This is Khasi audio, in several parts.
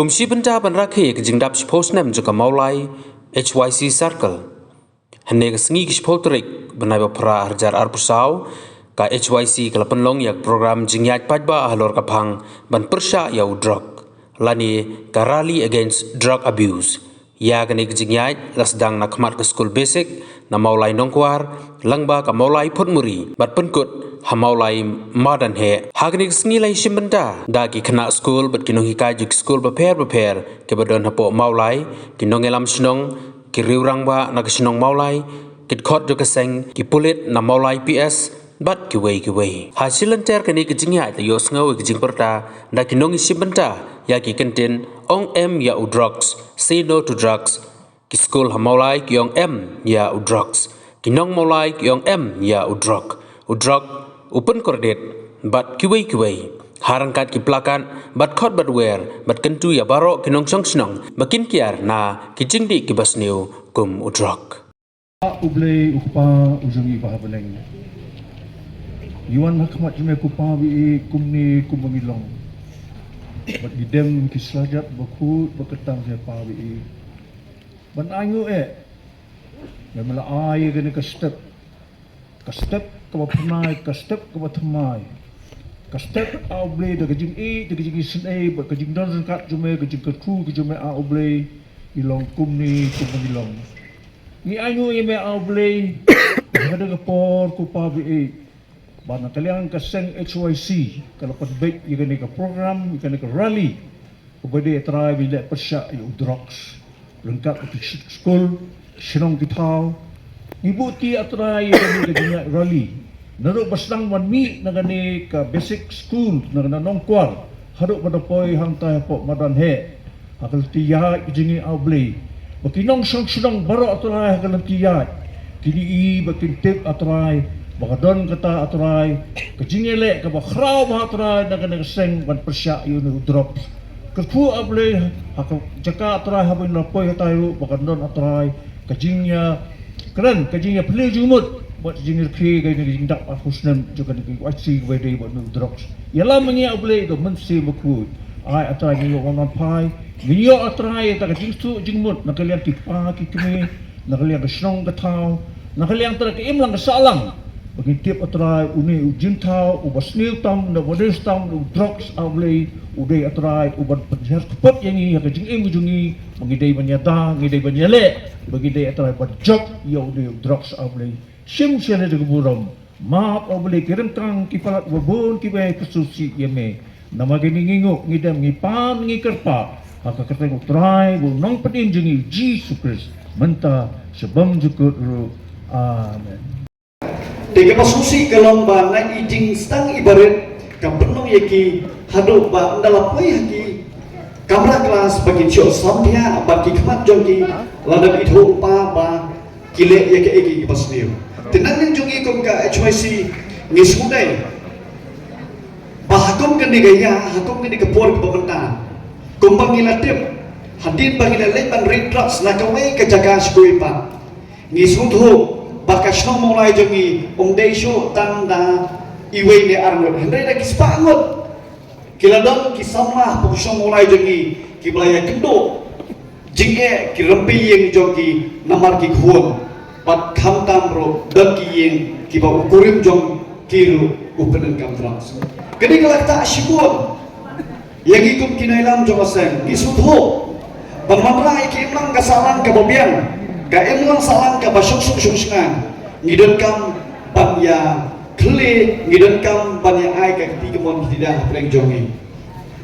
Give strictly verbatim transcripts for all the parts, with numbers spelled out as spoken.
Kum shi bynta ban rakhe ka jingdap shiphew snem jong ka Mawlai H Y C Circle, hynne ka sngi ka shiphew tarik bnai ba phra arhajar arphew saw, ka H Y C ka la pynlong ïa ka program jingïaid paidbah halor ka phang ban pyrshah ïa u drok, lane ka Rally Against Drug Abuse. Ïa kane ka jingïaid la sdang na khmat ka skul basic na Mawlai Nongkwar, lyngba ka Mawlai Photmuri bad pynkut ha Mawlai Madanheh. Ha kane ka sngi la ïashim bynta da ki khynnah skul bad ki nonghikai jong ki skul bapher bapher kiba don hapoh Mawlai, ki nongïalam shnong, ki riew rangbah na ka shnong Mawlai, ki dkhot jong ka seng, ki pulit na Mawlai P S, bad kiwei kiwei. Ha shi lynter kane ka jingïaid la ïohsngew ïa ka jingpyrta da ki nongïashim bynta ïa ki kyntien Ong Em ïa u Drugs, Say No to Drugs. Ki skul ha Mawlai ki ong em ïa u drugs. Ki nong Mawlai ki ong em ïa u drok. U drok u pynkordit bad kiwei kiwei. Ha ryngkat ki plakat bad khot bad wer bad kyntu ïa baroh ki nongshong shnong ba kin kiar na ki jingdih kiba sniew kum u drok. Ah, U Blei U Kpa u jong ngi ba ha bneng, ngi wan ha khmat jong me ko Pa ba ïeit, kumne kumba ngi long. Bad ngi dem ki slajat ba khuid ba kyntang jong me Pa ba ïeit. Ban ainguh eh me, me la ai ïa kane ka step, ka step kaba pynai, ka step kaba thymmai, ka step, ah U Blei, da ka jingïeit, da ka jingisynei bad ka jingdon ryngkat jong me, ka jingkyrkhu ka jong me, ah U Blei, ngi long kumne kumba ngi long. Ngi ainguh ïa me, ah U Blei, ha kane ka por ko Pa ba ïeit, ba na ka liang ka seng H Y C ka la pynbeit ïa kane ka program, ïa kane ka rally, kaba dei, ah Trai, ban leh pyrshah ïa u drugs ryngkat bad ki sh-, skul, ki shnong, ki thaw. Ngi buh ïa, ah Trai, ïa kane ka jingïaid rally, naduh ba sdang ban mih na kane ka basic school na, na Nongkwar, haduh ba da poi hangtai hapoh Madanheh. Ha ka lynti ïaid ka jong ngi, ah U Blei, ba ki nongshong shnong baroh, ah Trai, ha ka lynti ïaid, kin ïohi bad kin tip, ah Trai, ba ka don kata, ah Trai, ka jingïaleh kaba khraw bha, ah Trai, na kane ka seng ban pyrshah ïa une u drugs. Kyrkhu, ah U Blei, ha ka jaka, ah Trai, haba ngi la poi hatai ruh, ba kan don, ah Trai, ka jingïa kren, ka jingïaphylliew jingmut bad ka jingïarkhie ïa kane ka jingdap arphew snem jong kane ka H Y C kaba dei bad une u drugs. Ïalam ïa ngi, ah U Blei, da u Mynsiem Bakhuid. Ai, ah Trai, ngi ïoh wan phai, ngi ïoh, ah Trai, ïa kata ka jingsuk jingmut na ka liang ki kpa ki kmie, na ka liang ka shnong ka thaw, na ka liang, ah Trai, ka imlang ka sahlang. Ba ngin tip, ah Trai, une u jingthaw uba sniew tam, uba dei tam, u drugs, ah U Blei, u dei, ah Trai, uban pynhiar kput ïa ngi, ïa ka jingim ka jong ngi, ba ngi dei ban ïada, ngi dei ban ïaleh, ba ngi dei, ah Trai, ban jop ïa une u drugs, ah U Blei. Shim sha lade ka burom. Map, ah U Blei, ki ryngkang ki palat ba bun kiba ïa kyrsiew ïa me. Namar kine ngi nguh, ngi dem, ngi pan, ngi kyrpad ha ka kyrteng u Trai bad u Nongpynim jong ngi, Jisu Khrist, mynta sha bymjukut ruh. Amen. Te kaba sngewsih ka long ba na i jingsdang i barit, ka pynlong ïa ki haduh ba ynda la poi ha ki kamra klas ba kin shu samthiah bad ki khmat jong ki la dep ithuh pa ba ki leh ïa kaei kaei kaba sniew. Te na liang jong ngi kum ka H Y C ngi sngewdei ba ha kum kane ka ïa, ha kum kane ka por kaba mynta, kumba ngi la tip, hadien ba ngi la leit ban rit drugs na kawei ka jaka sha kawei pat, ngi sngewthuh ba ka shnong Mawlai jong ngi ym dei shuh tang da iwei ne ar ngut, hynrei da ki spah ngut ki la don ki samla hapoh ka shnong Mawlai jong ngi kiba la ïakynduh jingeh ki rympei ïing jong ki namar ki khun, bad khamtam ruh don ki ïing kiba u kurim jong ki ruh u pyndonkam drugs. Kane ka la ktah shibun ïa ngi kum ki nongïalam jong ka seng, ngi sngewthuh ban wanrah ïa ka imlang ka sahlang kaba biang, ka imlang sahlang kaba shong suk shong shngaiñ. Ngi donkam ban ïa khlieh, ngi donkam ban ïa ai ka kti kamon kti kdang hapdeng jong ngi.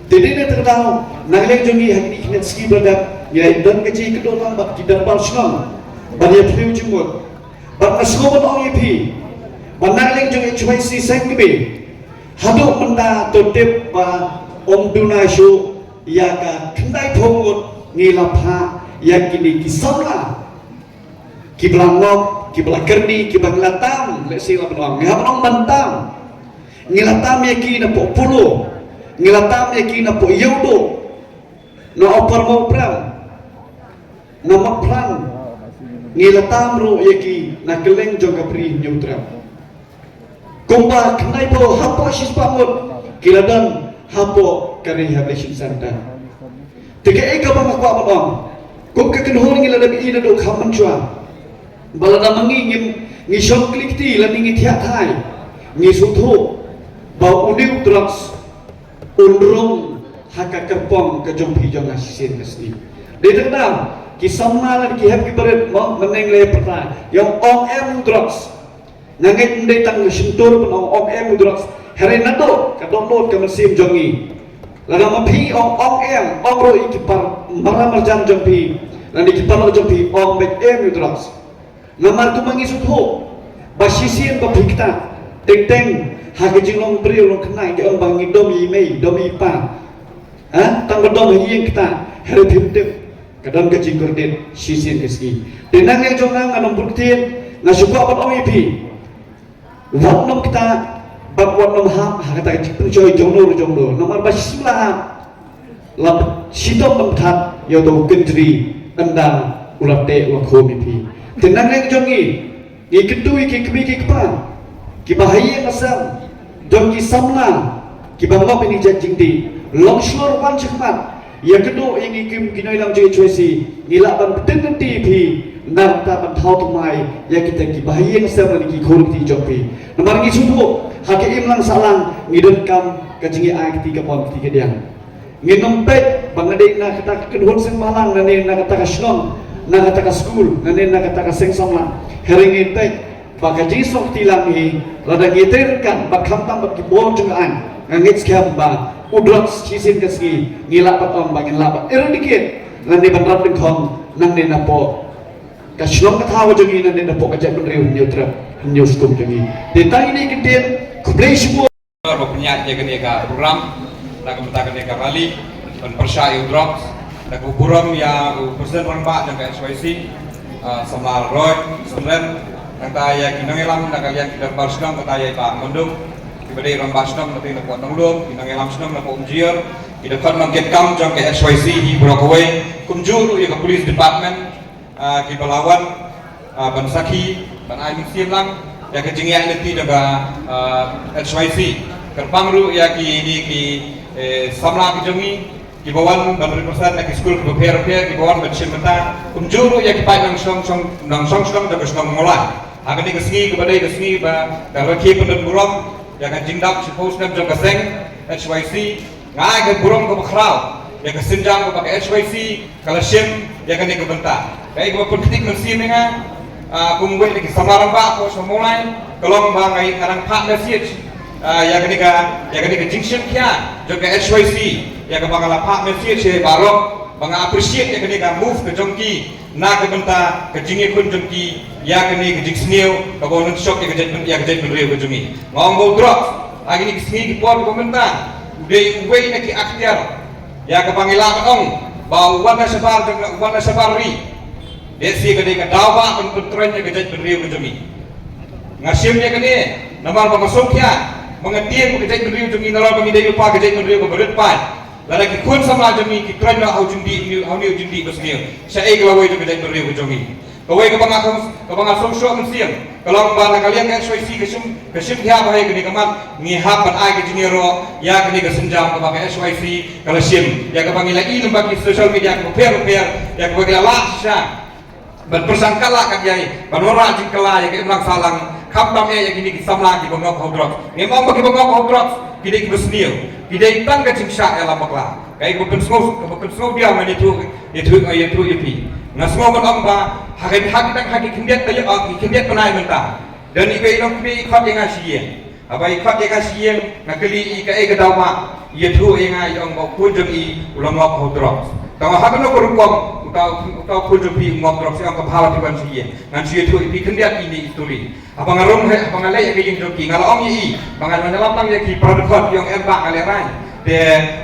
Te dei na kata ka daw, na liang jong ngi ha kine ki sngi ba la dep, ngi la don ka jingïakynduh lang bad ki dorbar shnong ban ïaphylliew jingmut. Bad nga sngewbha ban ong ïa phi ba na liang jong H Y C seng kmie, haduh mynta to tip ba ym duna shuh ïa ka khyndaiphew ngut ngi la phah ïa kine ki samla kiba la ngop, kiba la kyrni, kiba ngi la tam, lehse la ban ong, ngi hap ban ong ban tam. Ngi la tam ïa ki napoh Polo, ngi la tam ïa ki napoh Ïewduh, na Upper Mawprem, na Mawprem, ngi la tam ruh ïa ki na kylleng jong ka Bri Hynñiewtrep. Kumba khyndaiphew hapoh shispah ngut ki la don hapoh ka rehabilitation center. Te kaei kaba nga kwah ban ong, kum ka kynhun ngi la dep ïohi naduh kham mynshuwa ba lada ma ngi ngim, ngi shong kli kti lane ngi thiah thai, ngi sngewthuh ba une u drugs un rung ha ka kyrpong ka jong phi jong nga shisien ka sngi. Dei tang da ki samla lane ki hep ki barit mo, mynne lei pyrta ïa u ong em u drugs. Nga ngeit ym dei tang shyntur ban ong ong em u drugs. Hynrei naduh ka dohnud ka mynsiem jong ngi, lada ma phi ong ong em, ong ruh ïa ki para marjan jong phi lane ki paralok jong phi, ong beit em u drugs. Namar kumba ngi sngewthuh ba shisien ba phi ktah teng teng ha ka jinglong briew long khynnah, ki ong ba ngi dom ïa i mei, dom ïa i pa. Ha, tang ba dom ha ïing ktah, hynrei phim tip ka don ka jingkordit shisien ka sngi. Te nangne jong nga, nga nang bud ktien, nga shu kwah ban ong ïa phi, wat nym ktah bad wat nym hap ha kata ka jingpynshoi jong no jong no. Namar ba shisien la hap, la shitom nym ktah ïa uto u kynjri, ynda u la teh u la khum ïa phi. Te nangne jong ngi, ngi kyntu ïa ki kmie ki kpa kiba ha ïing ha sem, jong ki samla kiba ngop ïa kine ki jait jingdih, long shlur wan shakhmat, ïa kynduh ïa ngi kum ki nongïalam jong H Y C. Ngi lah ban pyntip ïa phi, nangta ban thaw thymmai ïa kita kiba ha ïing ha sem lane ki khun ki kti jong phi. Namar ngi sngewthuh ha ka imlang sahlang ngi donkam ka jingïa-ai kti kamon kti kadiang. Ngin ym peit ba nga dei na kata ka kynhun seng bhalang, lane na kata ka shnong, na kata ka skul, lane na kata ka seng samla. Hynrei ngin peit ba ka jingsngewthuh lang hi, lada ngi trei ryngkat bad khamtam bad ki bor jong ka aiñ, nga ngeit skhem ba u drugs shisien ka sngi ngi lah ban ong ba ngin lah ban eradicate lane ban rat dyngkhong nangne napoh ka shnong ka thaw jong ngi, nangne napoh ka jaitbynriew Hynñiewtrep Hynñiewskum jong ngi. Te tang ine i kyntien, khublei shibun. Ba pynïaid ïa kane ka program, na ka bynta kane ka rally ban pyrshah ïa u drugs, da ka burom ïa u President Rangbah jong ka H Y C, ah, Samla Roy Samren, nangta ïa ki nongïalam na ka liang ki dorbar shnong, kata ïa i Bah Mondum, kiba dei rangbah shnong na ka liang na Port Nonglum, ki nongïalam shnong na Port Umjir, ki dkhot nongkitkam jong ka H Y C hi baroh kawei, kumjuh ruh ïa ka police department, ah, kiba la wan, ah, ban sakhi, ban ai mynsiem lang ïa ka jingïaid lynti jong ka, ah, H Y C. Kyrpang ruh ïa kine ki, eh, samla ki jong ngi kiba wan ban represent na ki skul kiba pher pher, kiba wan ban shim bynta, kumjuh ruh ïa ki paid nongshong shong, nongshong shnong jong ka shnong Mawlai. Ha kane ka sngi kaba dei ka sngi ba ka rakhe pyndon burom ïa ka jingdap shiphew snem jong ka seng H Y C. Nga ai ka burom kaba khraw ïa ka sienjam kaba ka H Y C ka la shim ïa kane ka bynta. Kaei kaba pynkhiah mynsiem ïa nga, ah, kum uwei na ki samla rangbah hapoh shnong Mawlai, ka long ba nga, nga dang phah message, ah, ïa kane ka, ïa kane ka jingshim khia jong ka H Y C, ïa kaba nga la phah message ïa baroh ba nga appreciate ïa kane ka move ka jong ki, na ka bynta ka jingïakhun jong ki ïa kane ka jingsniew kaba u nang shoh ïa ka jait, ïa ka jaitbynriew ka jong ngi. Nga ong ba u drugs ha kine ki sngi ki por kiba mynta u dei uwei na ki aktiar ïa kaba ngi lah ban ong ba u wan na shabar jong, u wan na shabar ri. Dei shi ka dei ka daw ba ban pyntroiñ ïa ka jaitbynriew ka jong ngi. Nga shim ïa kane namar ba nga sngewkhia, ba nga tieng ba ka jaitbynriew jong ngi, nalor ba ngi dei lypa ka jaitbynriew kaba rit paid, lada ki khun samla jong ngi ki troiñ noh ha u jingdih, ha une u jingdih basniew, shaei ka lawei jong ka jaitbynriew ka jong ngi? Kawei kaba nga sngewshoh mynsiem ka long ba na ka liang ka H Y C ka shim, ka shim khia bha ïa kane ka mat, ngi hap ban ai ka jingïaroh ïa kane ka sienjam kaba ka H Y C ka la shim, ïa kaba ngi la i lyngba ki social media kiba pher bapher, ïa kaba ngi la lah shisha ban pyrshang kat lah kat ïai ban wanrah jingkylla ïa ka imlang sahlang, khamtam eh ïa kine ki samla kiba ngop ha u drugs. Ngim ong ba kiba ngop ha u drugs ki dei kiba sniew, ki dei tang ka jingshah ïalam bakla. Kaei kaba pynsngew, kaba pynsngew biang ngan ïathuh, ïathuh, ïathuh ïa phi. Nga sngew ban ong ba ha ka, ha ki, ha ki khyndiat taïew, ha ki khyndiat bnai mynta, don iwei i nongkmie i khot ïa nga sha ïing. Haba i khot ïa nga sha ïing, nga kylli i kaei ka daw ba i ïathuh ïa nga, i ong ba u khun jong i u la ngop ha u drugs. Tangba ha kano ka rukom uta, uta u khun jong phi u ngop drugs, i ong, ka bha ba phi wan sha ïing, ngan shu ïathuh ïa phi khyndiat ine i story. Haba nga rung, haba nga leit ha ka ïing jong ki, nga la ong ïa i ba ngan wan ïalam tang ïa ki para dkhot, i ong em bah, nga lehraiñ. Te,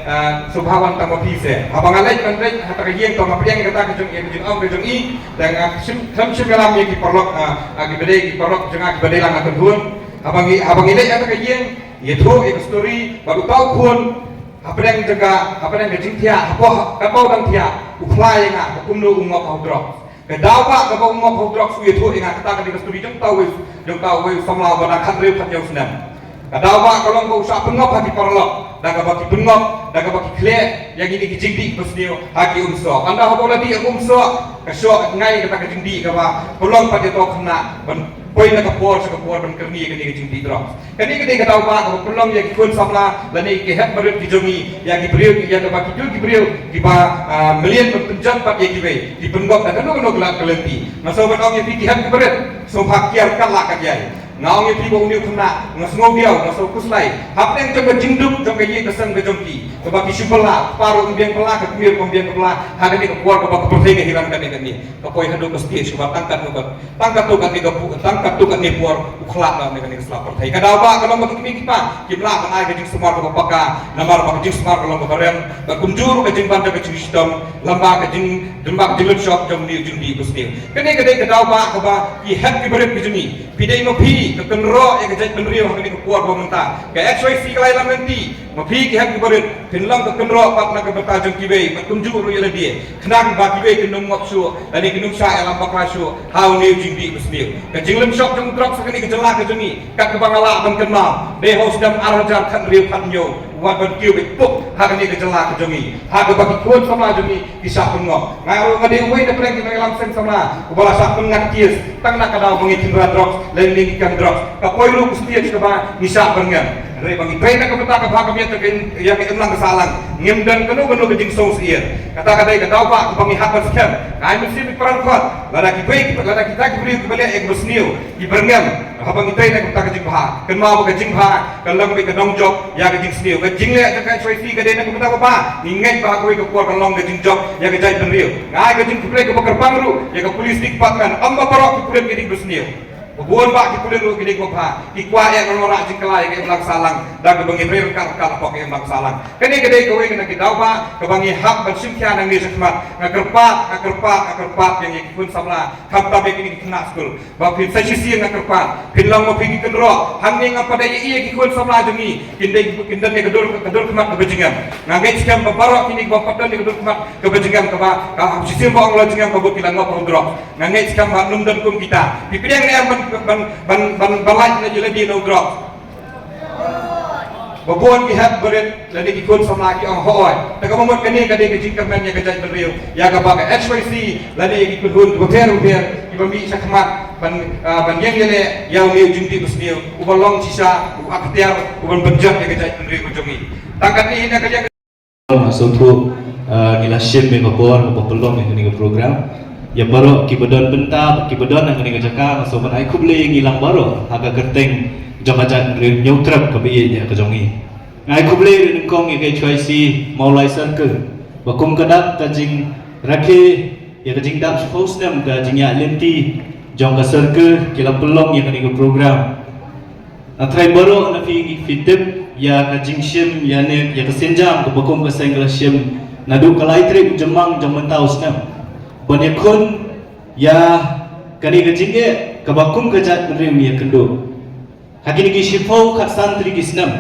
ah, sngewbha wan tang ma phi seh. Haba nga leit, ban leit ha kata ka ïing, to nga pdiang ïa kata ka jong, ïa ka jingong ka jong i, te nga shim, khlem shim ïalam ïa ki paralok, ah, ah, kiba dei ki paralok jong nga kiba dei lang na kynhun. Haba ngi, haba ngi leit ha kata ka ïing, ïathuh ïa ka story bad uta u khun hapdeng jaka, hapdeng ka jingthiah, hapoh kaba u dang thiah, u phla ïa nga ba kumno u ngop ha u drugs. Ka daw ba kaba u ngop ha u drugs u ïathuh ïa nga, kata ka dei ka story jong uta uwei, jong uta uwei u samla uba dang khathynriew khathynñiew snem. Ka daw ba ka long ba u shah pynngop ha ki paralok da kaba ki pynngop, da kaba ki khleh ïa kine ki jingdih basniew ha ki umsoh. Ynda haba u la dih ha umsoh, ka shoh ngai kata ka jingdih kaba pynlong pat ïa u khynnah ban poi na ka por sha ka por ban kyrni ïa kane ka jingdih drugs. Kane ka dei ka daw ba kaba pynlong ïa ki khun samla lane ki hep barit ki jong ngi, ïa ki briew, ïa kaba kito ki briew kiba, ah, mlien ban pynjot pat ïa kiwei, ki pynngop da kano kano ka lad ka lynti. Nga sngewbha ban ong ïa phi ki hep ki barit, sngewbha kiar kat la kat jai. Nga ong ïa phi ba une u khynnah, nga sngew diaw, nga sngew khuslai hapdeng jong ka jingduk jong ka ïing ka sem ka jong ki, kaba ki shu bylla, kpa ruh um biang bylla, ka kmie ruh um biang bylla ha kane ka por kaba ka pyrthei ka hiran kane kane. Ka poi haduh ka stage kaba tang katno ka, tang katno katne ka pu-, tang katno katne por u khlad na kane ka sla pyrthei. Ka daw ba ka long ba ki kmie ki kpa kim lah ban ai ka jingsumar kaba paka, namar ba ka jingsumar ka long kaba rem, bad kumjuh ruh ka jingban da ka jingshitom lem bad ka jing, lem bad ka jinglynshop jong une u jingdih basniew. Kane ka dei ka daw ba kaba ki hep ki barit ki jong ngi. Phi dei ma phi ka kynroh ïa ka jaitbynriew ha kane ka por ba mynta. Ka H Y C ka la ïalam lynti, ma phi ki hep ki barit phin long ka kynroh pat na ka bynta jong kiwei bad kumjuh ruh ïa lade, khnang ba kiwei kin ym ngop shuh lane kin ym shah ïalam bakla shuh ha une u jingdih basniew. Ka jinglynshop jong u drugs ha kane ka jylla ka jong ngi, kat kaba nga lah ban kynmaw, dei ha u snem ar hajar khathynriew khathynñiew, wat ban kiew beit puk ha kane ka jylla ka jong ngi, ha kaba ki khun samla jong ngi ki shah pynngop. Nga ruh nga dei uwei na pdeng ki nongïalam seng samla uba la shah pynngat case tang na ka daw ba ngi khynra drugs lane ngi kam drugs. Ka poi ruh ka stage kaba ngi shah byrngem. Hynrei ba ngi trei na ka bynta ka bha ka miat jong ka im-, ïa ka imlang ka sahlang, ngim don kano kano ka jingsngewsih. Kata ka dei ka daw ba kaba ngi hap ban skhem. Nga ai mynsiem ïa ki para dkhot, lada kiwei, lada kita ki briew kiba leh ïa kaba sniew ki byrngem haba ngi trei na ka bynta ka jingbha, kynmaw ba ka jingbha ka long beit ka nongjop ïa ka jingsniew. Ka jingleh jong ka H Y C ka dei na ka bynta ba bha. Ngi ngeit ba ha kawei ka por kan long ka jingjop ïa ka jaitbynriew. Nga ai ka jingkhublei kaba kyrpang ruh ïa ka police department, ym ba baroh ki pulit ki dei kiba sniew. Ba bun bah ki pulit ruh ki dei kiba bha, ki kwah ïa ka wanrah jingkylla ïa ka imlang sahlang da kaba ngi trei ryngkat ryngkat hapoh ka imlang sahlang. Kane ka dei kawei na ki daw ba kaba ngi hap ban shim khia nangne shakhmat. Nga kyrpad, nga kyrpad, nga kyrpad ïa ngi ki khun samla, khamtam ïa kine ki khynnah skul, ba phin sa shisien, nga kyrpad phin long ma phi ki kynroh. Hangne ngam pat da ïohi ïa ki khun samla jong ngi kin dei, kin don ïa ka dur, ka dur khmat kaba jingem. Nga ngeit skhem ba baroh kine kiba pat don ïa ka dur khmat kaba jingem, kaba ka hap shisien ba ong la jingem kaba ki la ngop ha u drugs. Nga ngeit skhem ba ym don kum kita. Phi pdiang ne em ban, ban, ban, ban, ban lait na ïa lade na u drugs? Ba bun ki hep barit lane ki khun samla ki ong hooid. Te kaba mut kane ka dei ka jingkyrmen ïa ka jaitbynriew, ïa kaba ka H Y C lane ïa ki kynhun kiba pher bapher kiba mih shakhmat ban, ah, ban ïeng ïaleh ïa une u jingdih basniew uba long shisha u aktiar uban pynjot ïa ka jaitbynriew ka jong ngi. Tang katne hi na ka liang. Nga sngewthuh, ah, ngi la shim ïa ka por kaba pynlong ïa kane ka program. Ïa baroh kiba don bynta bad kiba don ha kane ka jaka, nga sngewbha ban ai khublei ïa ngi lang baroh ha ka kyrteng jong ka jaitbynriew Hynñiewtrep kaba ïeit ïa ka jong ngi. Nga ai khublei ruh nyngkong ïa ka H Y C Mawlai Circle ba kum ka dak ka jingrakhe ïa ka jingdap shiphew snem ka jingïaid lynti jong ka circle ki la pynlong ïa kane ka program. Nga tharai baroh na phi ngi, phi tip ïa ka jingshim ïa ne, ïa ka sienjam kaba kum ka seng ka la shim naduh ka lai tarik u Jymmang jong mynta u snem ban ïakhun ïa kane ka jingeh kaba kum ka jaitbynriew ngi ïakynduh. Ha kine ki shiphew khatsan tylli ki snem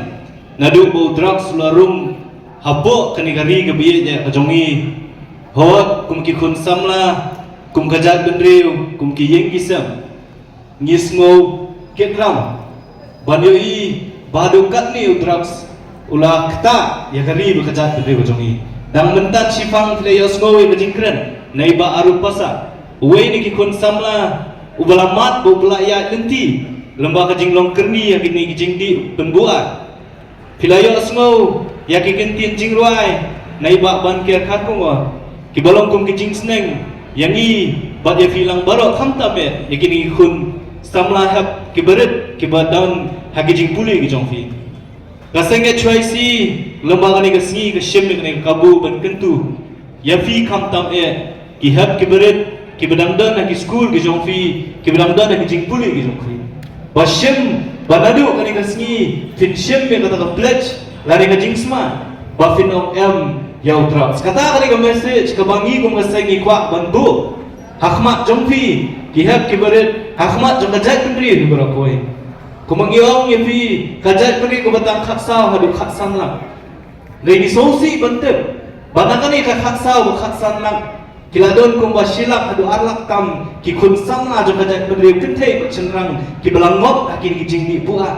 naduh ba u drugs u la rung hapoh kane ka ri kaba ïeit ïa ka jong ngi, hooid, kum ki khun samla, kum ka jaitbynriew, kum ki ïing ki sem, ngi sngew kit ram ban ïohi ba haduh katne u drugs u la ktah ïa ka ri bad ka jaitbynriew ka jong ngi. Dang mynta shiphang phi la ïohsngew ïa ka jingkren na i Bah Arup Passah, uwei na ki khun samla uba la mad bad uba la ïaid lynti lem bad ka jinglong kyrni ïa kine ki jingdih pynbuaid. Phi la ïohsngew ïa ki kyntien jingrwai na i Bah Banker Kharkongor kiba long kum ki jingsneng ïa ngi bad ïa phi lang baroh, khamtam eh ïa kine ki khun samla hep kiba rit kiba don ha ki jingpule ki jong phi. Ka seng H Y C lem bad kane ka sngi ka shim ïa kane ka kabu ban kyntu ïa phi khamtam eh ki hep kiba rit kiba dang don ha ki skul ki jong phi, kiba dang don ha ki jingpule ki jong phi, ba shim ba naduh kane ka sngi phin shim ïa kata ka pledge lane ka jingsma ba phin ym em ïa u drugs. Kata ka dei ka message kaba ngi kum ka seng ngi kwah ban buh ha khmat jong phi ki hep kiba rit, ha khmat jong ka jaitbynriew hi baroh kawei. Kumba ngi ong ïa phi, ka jaitbynriew kaba tang khatsaw haduh khatsan lak. Hynrei ngi sngewsih ban tip ba na kane ka khatsaw bad khatsan lak ki la don kumba shi lak haduh ar lak tam ki khun samla jong ka jaitbynriew kynthei bad shynrang kiba la ngop ha kine ki jingdih buaid.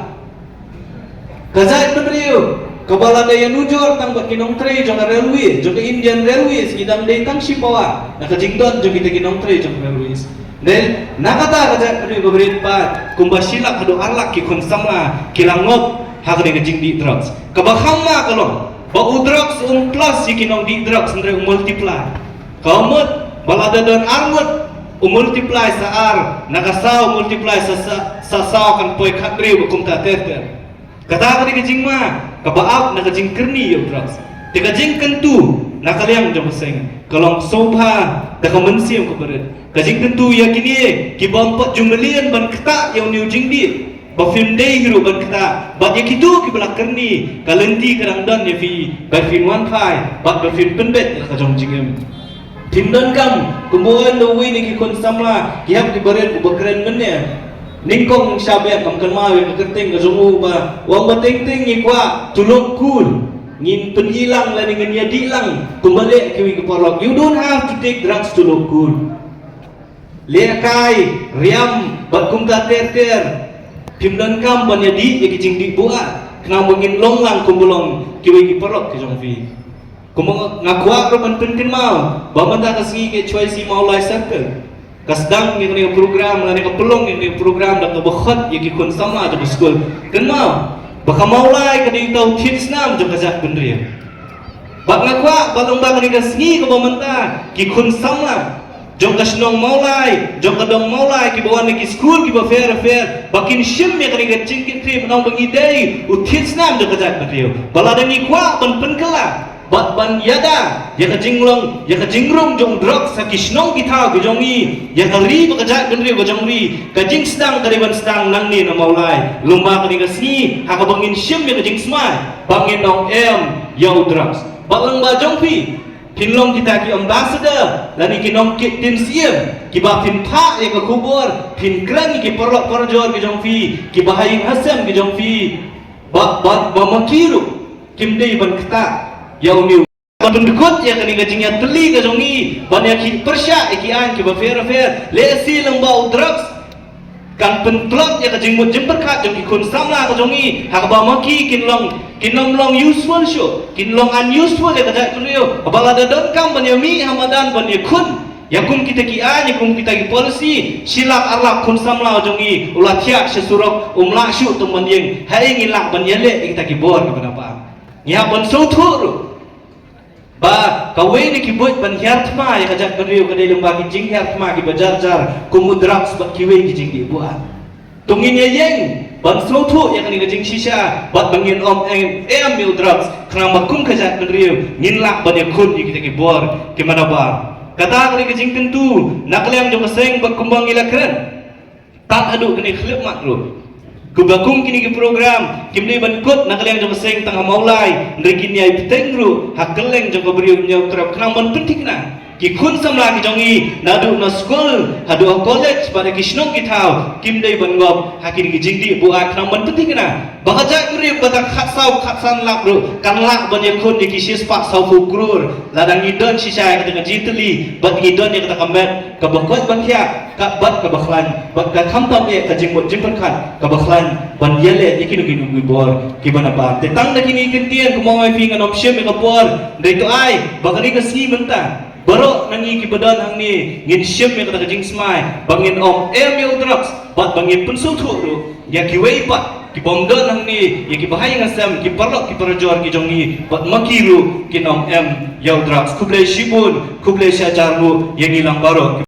Ka jaitbynriew kaba lada ïanujor tang bad ki nongtrei jong ka railway, jong ka Indian Railways, ngi dang dei tang shipawa na ka jingdon jong kita ki nongtrei jong ka railways. Dei na kata ka jaitbynriew kaba rit pat, kumba shi lak haduh ar lak ki khun samla ki la ngop ha kane ka jingdih drugs. Kaba kham ma ka long ba u drugs um plus ïa ki nongdih drugs, hynrei u multiply. Ka mut ba lada don ar ngut, u multiply sa ar, na ka saw u multiply sa, sa, sa saw kan poi khathynriew bad kumta ter ter. Kata ka dei ka jingma kaba ap na ka jingkyrni ïa u drugs. Te ka jingkyntu na ka liang jong ka seng ka long sngewbha da ka mynsiem kaba rit, ka jingkyntu ïa kine ki bym pat ju mlien ban ktah ïa une u jingdih, ba phim dei hi ruh ban ktah. Bad ïa kito kiba la kyrni, ka lynti ka dang don ïa phi, ba phin wan phai bad ba phin pynbeit ïa ka jong jingim. Phim donkam kumba ong da uwei na ki khun samla, ki hap kiba rit uba kren mynne. Nyngkong sha beh kam kynmaw ïa ka kyrteng ka jong u, ba u ong ba teng teng ngi kwah to look cool, ngin pyni lang lane ngin ïadih lang kumba leh kiwei ki paralok. You don't have to take drugs to look cool. Leh kai, riam bad kumta ter ter. Phim donkam ban ïadih ïa ki jingdih buaid khnang ba ngin long lang kumba long kiwei ki paralok ki jong phi. Kumba nga, nga kwah ruh ban pynkynmaw ba mynta ka sngi ka H Y C Mawlai Circle ka sdang ïa kane ka program, lane ka pynlong ïa kane ka program da kaba khot ïa ki khun samla jong ka skul. Kynmaw ba ka Mawlai ka dei uta u thied snam jong ka jaitbynriew. Bad nga kwah ba lyngba kane ka sngi kaba mynta, ki khun samla jong ka shnong Mawlai, jong ka dong Mawlai, kiba wan na ki skul kiba pher pher, ba kin shim ïa kane ka jingkitkhlieh, namar ba ngi dei u thied snam jong ka jaitbynriew. Ba lada ngi kwah ban pynkylla bad ban ïada ïa ka jinglong, ïa ka jingrung jong u drugs ha ki shnong ki thaw ki jong ngi, ïa ka ri bad ka jaitbynriew ka jong ngi, ka jingsdang ka dei ban sdang nangne na Mawlai. Lyngba kane ka sngi ha kaba ngin shim ïa ka jingsmai ba ngin ym em ïa u drugs. Bad lyngba jong phi, phin long kita ki ambassador lane ki nongkit tim siem kiba phin phah ïa ka khubor, phin kren ïa ki paralok parajor ki jong phi, kiba ha ïing ha sem ki jong phi, ba, ba, ba ma ki ruh kim dei ban ktah ïa une u, ban pyndkut ïa kane ka jingïatylli ka jong ngi ban ïa ki pyrshah ïa ki aiñ kiba pher pher. Lehse lyngba u drugs kan pyntlot ïa ka jingmut jingpyrkhat jong ki khun samla ka jong ngi, ha kaba ma ki kin long, kin ym long useful shuh, kin long unuseful ïa ka jaitbynriew. Haba lada donkam ban ïa mih ha madan ban ïa khun ïa kum kita ki aiñ, ïa kum kita ki policy, shi lak ar lak khun samla jong ngi u la thiah sha surok, um lah shuh tang ban ïeng. Haei ngi lah ban ïaleh ïa kita ki bor kiba na ba? Ngi hap ban sngewthuh ruh ba kawei na ki buit ban hiar thma ïa ka jaitbynriew ka dei lyngba ki jinghiar thma kiba jar jar kum u drugs bad kiwei ki jingdih buaid. To ngin ïa ïeng ban sngewthuh ïa kane ka jingshisha bad ba ngin ym em, em ïa u drugs, khnang ba kum ka jaitbynriew ngin lah ban ïakhun ïa kita ki bor kiba na ba. Kata ka dei ka jingkyntu na ka liang jong ka seng bad kumba ngi la kren. Tad haduh kane khyllipmat ruh, kumba kum kine ki program kim dei ban kut na ka liang jong ka seng tang ha Mawlai, hynrei kin ïai bteng ruh ha kylleng jong ka Bri u Hynñiewtrep, khnang ban pynthikna ki khun samla ki jong ngi, naduh na skul haduh ha college bad ha ki shnong ki thaw, kim dei ban ngop ha kine ki jingdih buaid, khnang ban pynthikna ba ka jaitbynriew kaba tang khatsaw khatsan lak ruh kan lah ban ïakhun ïa ki shispah sawphew klur lada ngi don shisha ïa kata ka jingtylli bad ngi don ïa kata ka met kaba koit ban thiah, ka bad kaba khlaiñ, bad ka khamtam eh ka jingmut jingpyrkhat kaba khlaiñ ban ïaleh ïa kino kino ki bor kiba na ba. Te tang da kine ki ktien, kumba ong ïa phi, ngan ym shim ïa ka por, hynrei to ai ba kane ka sngi mynta baroh na ngi kiba don hangne ngin shim ïa kata ka jingsmai ba ngin ym em ïa u drugs bad ba ngin pynsngewthuh ruh ïa kiwei pat ki bym don hangne, ïa kiba ha ïing ha sem, ki paralok ki parajor ki jong ngi, bad ma ki ruh kin ym em ïa u drugs. Khublei shibun, khublei shihajar nguh ïa ngi lang baroh.